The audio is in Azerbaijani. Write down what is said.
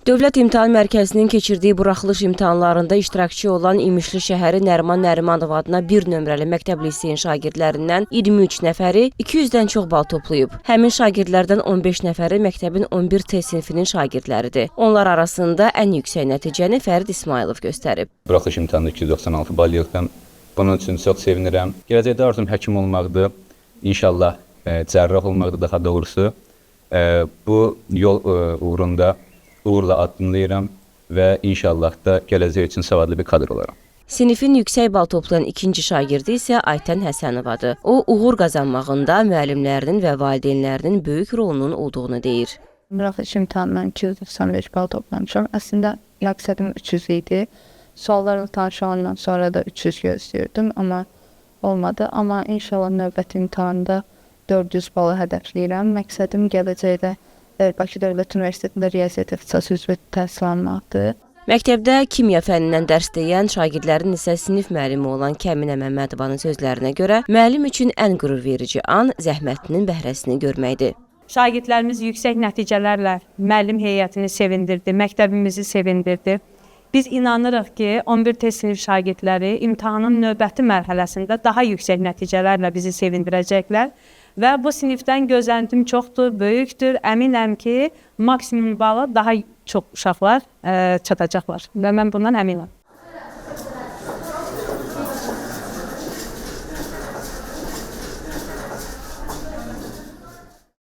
Dövlət İmtahan Mərkəzinin keçirdiyi buraxılış imtahanlarında iştirakçı olan İmişli şəhəri Nəriman Nərimanov adına 1 nömrəli məktəb liseyin şagirdlərindən 23 nəfəri 200-dən çox bal toplayıb. Həmin şagirdlərdən 15 nəfəri məktəbin 11T sinifinin şagirdləridir. Onlar arasında ən yüksək nəticəni Fərid İsmayılov göstərib. Buraxılış imtahanında 296 bal yığdım. Bunun üçün çox sevinirəm. Gələcəkdə arzum həkim olmaqdır. İnşallah cərrah olmaqdır daha doğrusu. Bu yol uğrunda uğurla addımlayıram və inşallah da gələcək üçün savadlı bir kadr olaram. Sinifin yüksək bal toplayan ikinci şagirdi isə Aytən Həsənovadır. O, uğur qazanmağında müəllimlərinin və valideynlərinin böyük rolunun olduğunu deyir. Buraxılış imtahanından 295 bal toplamışam. Əslində məqsədim 300 idi. Suallarla tanış olandan sonra da 300 gözləyirdim, amma olmadı. Amma inşallah növbəti imtahanda 400 balı hədəfləyirəm. Məqsədim gələcəkdə Bakı Dövlət Universitetində riyaziyyat ixtisası üzrə təhsil almaqdır. Məktəbdə kimya fənnindən dərs deyən şagirdlərin isə sinif müəllimi olan Kəminə Məmmədovanın sözlərinə görə, müəllim üçün ən qürurverici an zəhmətinin bəhrəsini görməkdir. Şagirdlərimiz yüksək nəticələrlə müəllim heyətini sevindirdi, məktəbimizi sevindirdi. Biz inanırıq ki, 11T sinif şagirdləri imtahanın növbəti mərhələsində daha yüksək nəticələrlə bizi sevindirəcəklər və bu sinifdən gözləntim çoxdur, böyükdür. Əminəm ki, maksimum bala daha çox uşaqlar çatacaqlar və mən bundan əminəm.